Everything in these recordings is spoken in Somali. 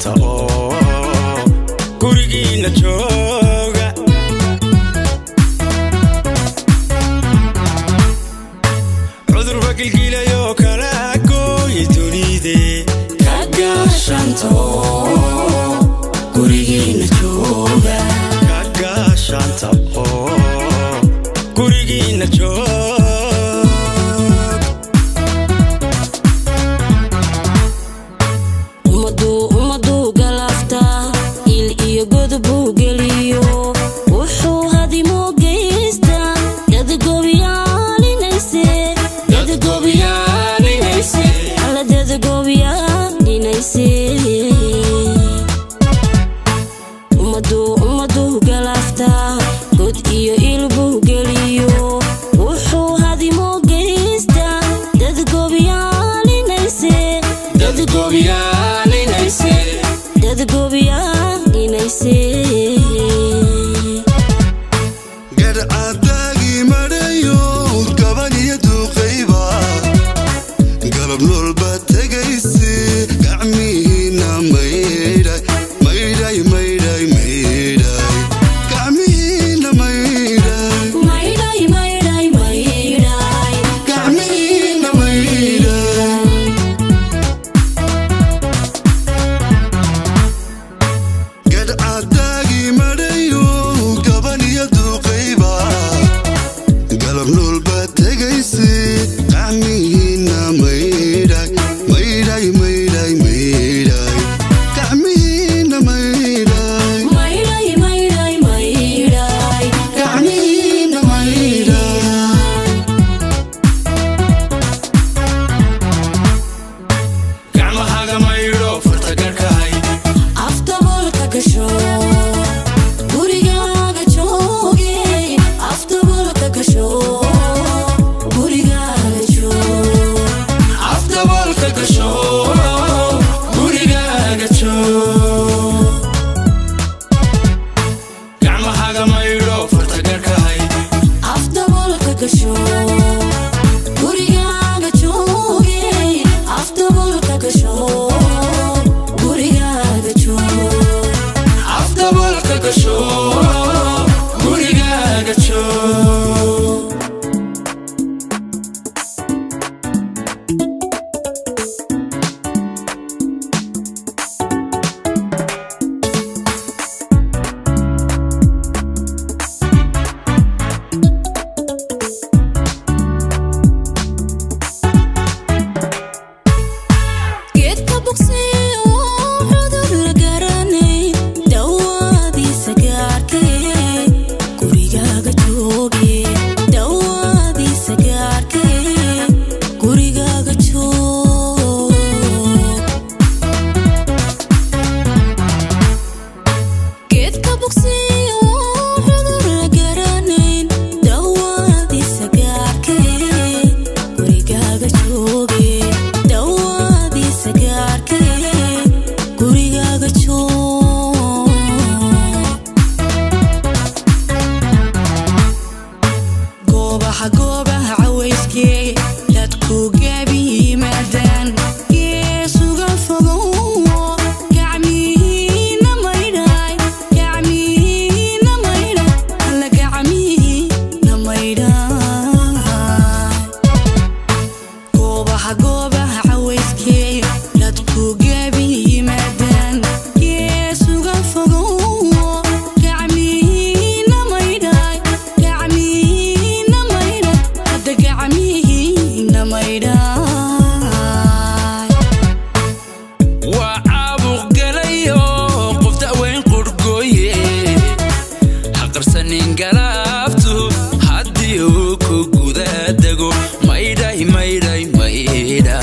Gaashaanta oo gurigiina jooga. Cudurba gilgilayoo kala gooye dunide, ka gaashaanta oo gurigiina jooga. Ka gaashaanta oo gurigiina jooga. Ummaduu galaaftaa, il iyo godbuu geliyo, wuxuu hadimuu geystaa. Alla, dadgobyaalinayse. Ummaduu galaaftaa, god iyo ilbuu geliyo, wuxuu hadimuu geystaa. Dadgobyaalinayse, dadgobyaalinayse. Gadhcadaagii madhayo, gabaniyo duuqayba galab noolba tegayse. Gacmihiina maydhay, maydhay, maydhay, maydhay, gacmihiina maydhay. Maydhay, maydhay, maydhay. Gacmihiina maydhay. Gadhcadaagii madhayo, gabaniyo duuqayba galab noolba tegayse. Gacmihiina maydhay, maydhay, maydhay, maydhay, gacmihiina maydhay. Maydhay, maydhay, maydhay. Gacmihiina maydhay. Gacmahaga maydho, farta garhkahay. Aftaboolka gasho, gurigaaga jooge. Aftaboolka gasho, gurigaaga joog. Afdaboolka gasho, gurigaaga joog. Gacmahaga maydho, farta garhkahay. Aftaboolka gasho, gurigaaga jooge. Aftaboolka gasho, gurigaaga joog. Afdaboolka gasho, gurigaaga joog. Geedka bogsiyo cudur la garanay, dawaadiisa gaarkee, gurigaaga jooge. Dawaadiisa gaarkee, gurigaaga joog. Geedka bogsiyo cudur la garanayn, dawaadiisa gaarkee, gurigaaga jooge. Dawaadiisa gaarkee, gurigaaga joog. Goobaha, goobaha cawayskee dadku gaabi yimaadaan, geesuga fogowo. Gacmihiina maydhay, gacmihiina maydhay, alla gacmihiina maydhay. Goobaha, goobaha cawayskee dadku gaabi yimaadaan, geesuga fogowo. Gacmihiina maydhay, gacmihiina maydhay, hadda gacmihiina maydhay. Waa caabuq galayo qof da'weyn qurhgooye, ha qarsanin galaaftu haddii uu ku guda dego. Maydhay, maydhay, maydha,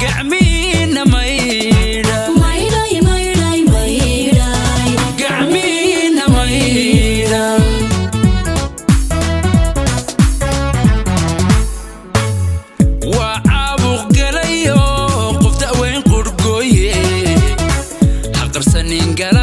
gacmiina maydha. Maydhay, maydhay, maydhay. Gacmiina maydha. Waa caabuq galayo qof da'weyn qurhgooye, ha qarsanin galaaftu.